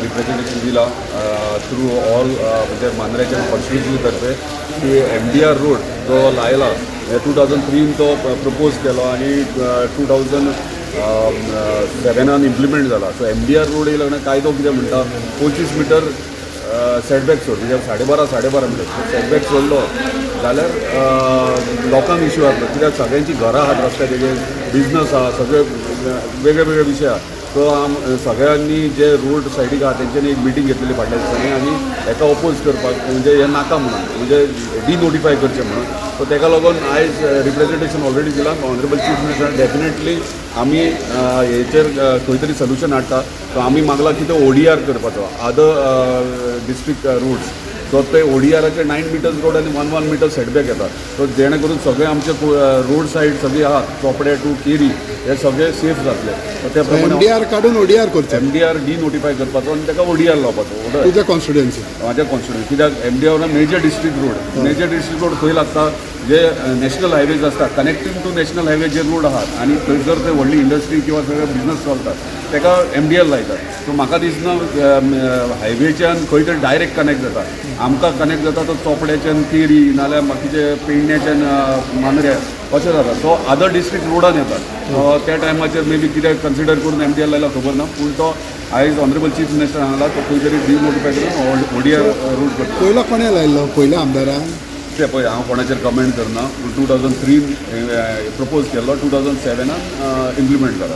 Representation दिला through all म्हणजे मांद्रेच्या constituency तर्फे की एमडीआर रोड जो लायला, 2003 तो प्रपोज केलो आनी 2007नान इम्प्लिमेंट जाला. सो एमडीआर रोड येयलो म्हणल्यार कायदो कितें म्हणटा, 25 मिटर सेटबॅक सोड, कित्याक 12.5 12.5 मिटर सेटबॅक सोडलो जाल्यार लोकांक इश्यू जातलो, कित्याक सगळ्यांची घरां आहात रस्त्या देगेर, बिजनस आहा, सगळे वेगळे वेगळे विशय आहा. सो आम सगळ्यांनी जे रोड सायडीक आहा तेंच्यांनी एक मिटींग घेतलेली फाटल्या दिसांनी आनी हेका ओपोज करपाक, म्हणजे हें नाका म्हणून, म्हणजे डिनोटिफाय करचें म्हणून. सो तेका लागून आयज रिप्रेझेंटेशन ऑलरेडी दिलां ऑनरेबल चीफ मिनिस्टर. डेफिनेटली आमी हेचेर खंय तरी सोल्युशन हाडटा. सो आमी मागला की तो ओडीआर करपाचो अदर डिस्ट्रिक्ट रोड्स. सो ते ओडीआराचे 9 मिटर्स रोड आनी वन वन मिटर सेटबॅक येता. सो जेणे करून सगळे आमचे रोड सायड सगळी आहात, चोपडे टू केरी, हे सगळे सेफ जातले. सो त्या प्रमाणे एमडीआर काडून ओडीआर करचें. एमडीआर डी नोटिफाय करपाचो आनी ताका ओडीआर लावपाचो. तुज्या कॉन्स्टिट्युएन्सी. माझ्या कॉन्स्टिट्युएन्सी, कित्याक MDR major district road, major district road खंय लागता, जे नॅशनल हायवेज आसता, कनेक्टींग टू नॅशनल हायवे जे रोड आहात आनी थंयसर ते व्हडली इंडस्ट्री किंवा सगळे बिजनस चलतात, ताका एमडीआर लायतात. सो म्हाका दिसना हायवेच्यान खंय तरी डायरेक्ट कनेक्ट जाता. आमकां कनेक्ट जाता तो चोपड्याच्यान केरी, नाल्यार बाकीचे पेडण्याच्यान मांद्र्या अशें जाता. सो अदर डिस्ट्रिक्ट रोडान येतात. त्या टायमाचेर मे बी कितें कन्सिडर करून एमडीआर लायला खबर ना, पूण तो आयज ऑनरेबल चीफ मिनिस्टर हांगा तो खंय तरी डिनोटिफाय करून ओडीआर रोड करता. पयलो कोणें लायल्लो, पयल्या आमदारान? ते पळय, हांव कोणाचेर कमेंट करना, पूण 2003 प्रपोज केल्लो, 2007नान इम्प्लिमेंट जाला.